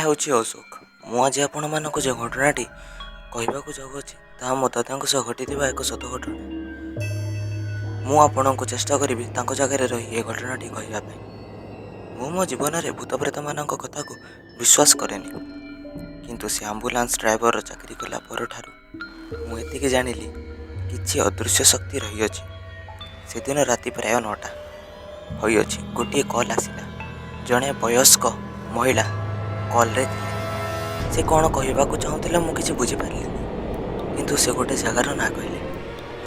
ହେଉଛି ଅଶୋକ। ମୁଁ ଆଜି ଆପଣମାନଙ୍କୁ ଯେଉଁ ଘଟଣାଟି କହିବାକୁ ଯାଉଅଛି, ତାହା ମୋ ଦାଦାଙ୍କ ସହ ଘଟିଥିବା ଏକ ସତ ଘଟଣା। ମୁଁ ଆପଣଙ୍କୁ ଚେଷ୍ଟା କରିବି ତାଙ୍କ ଜାଗାରେ ରହି ଏ ଘଟଣାଟି କହିବା ପାଇଁ। ମୁଁ ମୋ ଜୀବନରେ ଭୂତ ପ୍ରେତମାନଙ୍କ କଥାକୁ ବିଶ୍ୱାସ କରେନି, କିନ୍ତୁ ସେ ଆମ୍ବୁଲାନ୍ସ ଡ୍ରାଇଭରର ଚାକିରି କଲା ପରଠାରୁ ମୁଁ ଏତିକି ଜାଣିଲି, କିଛି ଅଦୃଶ୍ୟ ଶକ୍ତି ରହିଅଛି। ସେଦିନ ରାତି ପ୍ରାୟ 9ଟା ହୋଇଅଛି। ଗୋଟିଏ କଲ୍ ଆସିଲା। ଜଣେ ବୟସ୍କ ମହିଳା କଲ୍ରେ ଥିଲେ। ସେ କ'ଣ କହିବାକୁ ଚାହୁଁଥିଲେ ମୁଁ କିଛି ବୁଝିପାରିଲିନି, କିନ୍ତୁ ସେ ଗୋଟେ ଜାଗାର ନାଁ କହିଲେ,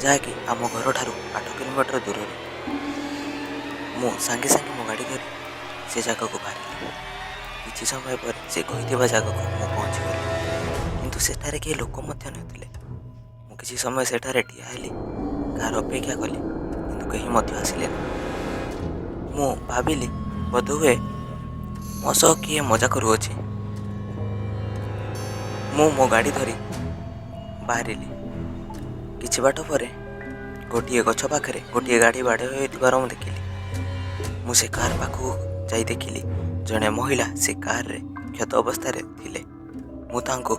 ଯାହାକି ଆମ ଘରଠାରୁ 8 କିଲୋମିଟର ଦୂରରେ। ମୁଁ ସାଙ୍ଗେ ସାଙ୍ଗେ ମୋ ଗାଡ଼ି ଧରି ସେ ଜାଗାକୁ ବାହାରିଲି। କିଛି ସମୟ ପରେ ସେ କହିଥିବା ଜାଗାକୁ ମୁଁ ପହଞ୍ଚିଗଲି, କିନ୍ତୁ ସେଠାରେ କେହି ଲୋକ ମଧ୍ୟ ନଥିଲେ। ମୁଁ କିଛି ସମୟ ସେଠାରେ ଠିଆ ହେଲି, କାହାର ଅପେକ୍ଷା କଲି, କିନ୍ତୁ କେହି ମଧ୍ୟ ଆସିଲେ ନାହିଁ। ମୁଁ ଭାବିଲି, ବୋଧହୁଏ ମୋ ସହ କିଏ ମଜା କରୁଅଛି। ମୁଁ ମୋ ଗାଡ଼ି ଧରି ବାହାରିଲି। କିଛି ବାଟ ପରେ ଗୋଟିଏ ଗଛ ପାଖରେ ଗୋଟିଏ ଗାଡ଼ି ବାଡ଼େଇ ହୋଇଥିବାର ମୁଁ ଦେଖିଲି। ମୁଁ ସେ କାର୍ ପାଖକୁ ଯାଇ ଦେଖିଲି, ଜଣେ ମହିଳା ସେ କାର୍ରେ କ୍ଷତ ଅବସ୍ଥାରେ ଥିଲେ। ମୁଁ ତାଙ୍କୁ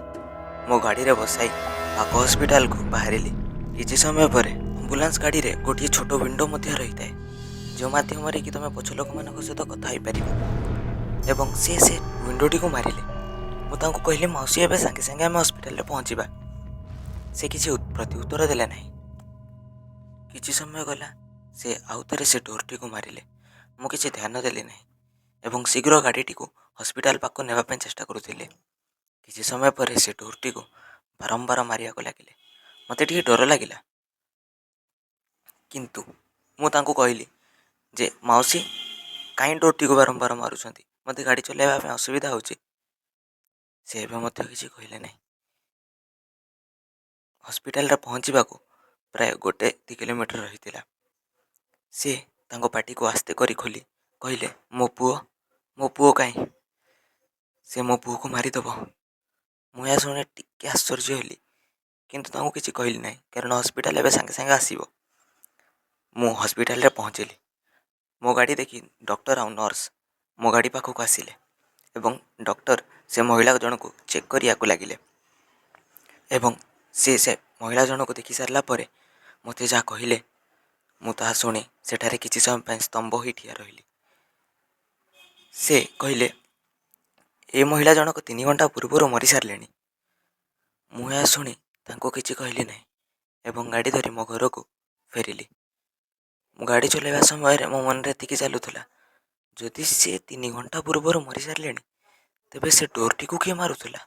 ମୋ ଗାଡ଼ିରେ ବସାଇ ପାଖ ହସ୍ପିଟାଲକୁ ବାହାରିଲି। କିଛି ସମୟ ପରେ ଆମ୍ବୁଲାନ୍ସ ଗାଡ଼ିରେ ଗୋଟିଏ ଛୋଟ ୱିଣ୍ଡୋ ମଧ୍ୟ ରହିଥାଏ, ଯେଉଁ ମାଧ୍ୟମରେ କି ତୁମେ ପଛ ଲୋକମାନଙ୍କ ସହିତ କଥା ହୋଇପାରିବ ଏବଂ ସେ ସେ ୱିଣ୍ଡୋଟିକୁ ମାରିଲେ। ମୁଁ ତାଙ୍କୁ କହିଲି, "ମାଉସୀ, ଏବେ ସାଙ୍ଗେ ସାଙ୍ଗେ ଆମେ ହସ୍ପିଟାଲରେ ପହଞ୍ଚିବା।" ସେ କିଛି ପ୍ରତି ଉତ୍ତର ଦେଲେ ନାହିଁ। କିଛି ସମୟ ଗଲା, ସେ ଆଉ ଥରେ ସେ ଡୋରଟିକୁ ମାରିଲେ। ମୁଁ କିଛି ଧ୍ୟାନ ଦେଲି ନାହିଁ ଏବଂ ଶୀଘ୍ର ଗାଡ଼ିଟିକୁ ହସ୍ପିଟାଲ ପାଖକୁ ନେବା ପାଇଁ ଚେଷ୍ଟା କରୁଥିଲି। କିଛି ସମୟ ପରେ ସେ ଡୋରଟିକୁ ବାରମ୍ବାର ମାରିବାକୁ ଲାଗିଲେ। ମୋତେ ଟିକେ ଡର ଲାଗିଲା, କିନ୍ତୁ ମୁଁ ତାଙ୍କୁ କହିଲି ଯେ, "ମାଉସୀ, କାହିଁ ଡୋରଟିକୁ ବାରମ୍ବାର ମାରୁଛନ୍ତି? ମୋତେ ଗାଡ଼ି ଚଲାଇବା ପାଇଁ ଅସୁବିଧା ହେଉଛି।" ସେ ଏବେ ମଧ୍ୟ କିଛି କହିଲେ ନାହିଁ। ହସ୍ପିଟାଲରେ ପହଞ୍ଚିବାକୁ ପ୍ରାୟ 1-2 କିଲୋମିଟର ରହିଥିଲା। ସେ ତାଙ୍କ ପାଟିକୁ ଆସ୍ତେ କରି ଖୋଲି କହିଲେ, "ମୋ ପୁଅ, ମୋ ପୁଅ କାହିଁ? ସେ ମୋ ପୁଅକୁ ମାରିଦେବ।" ମୁଁ ଏହା ଶୁଣି ଟିକେ ଆଶ୍ଚର୍ଯ୍ୟ ହେଲି, କିନ୍ତୁ ତାଙ୍କୁ କିଛି କହିଲି ନାହିଁ, କାରଣ ହସ୍ପିଟାଲ ଏବେ ସାଙ୍ଗେ ସାଙ୍ଗେ ଆସିବ। ମୁଁ ହସ୍ପିଟାଲରେ ପହଞ୍ଚିଲି। ମୋ ଗାଡ଼ି ଦେଖି ଡକ୍ଟର ଆଉ ନର୍ସ ମୋ ଗାଡ଼ି ପାଖକୁ ଆସିଲେ ଏବଂ ଡକ୍ଟର ସେ ମହିଳା ଜଣକୁ ଚେକ୍ କରିବାକୁ ଲାଗିଲେ ଏବଂ ସେ ସେ ମହିଳା ଜଣକୁ ଦେଖି ସାରିଲା ପରେ ମୋତେ ଯାହା କହିଲେ, ମୁଁ ତାହା ଶୁଣି ସେଠାରେ କିଛି ସମୟ ପାଇଁ ସ୍ତମ୍ଭ ହୋଇ ଠିଆ ରହିଲି। ସେ କହିଲେ, "ଏ ମହିଳା ଜଣକ 3 ଘଣ୍ଟା ପୂର୍ବରୁ ମରିସାରିଲେଣି।" ମୁଁ ଏହା ଶୁଣି ତାଙ୍କୁ କିଛି କହିଲି ନାହିଁ ଏବଂ ଗାଡ଼ି ଧରି ମୋ ଘରକୁ ଫେରିଲି। ମୁଁ ଗାଡ଼ି ଚଲାଇବା ସମୟରେ ମୋ ମନରେ ଏତିକି ଚାଲୁଥିଲା, ଯଦି ସେ 3 ଘଣ୍ଟା ପୂର୍ବରୁ ମରିସାରିଲେଣି, ତେବେ ସେ ଡୋରଟିକୁ କିଏ ମାରୁଥିଲା?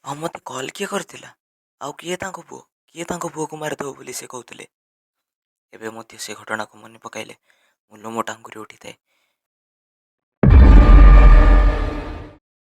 ଆଉ ମୋତେ କଲ୍ କିଏ କରିଥିଲା? ଆଉ କିଏ ତାଙ୍କ ପୁଅ? କିଏ ତାଙ୍କ ପୁଅକୁ ମାରିଦେବ ବୋଲି ସେ କହୁଥିଲେ? ଏବେ ମଧ୍ୟ ସେ ଘଟଣାକୁ ମନେ ପକାଇଲେ ମୋ ଲୋମ ଟାଙ୍କୁରି ଉଠିଥାଏ।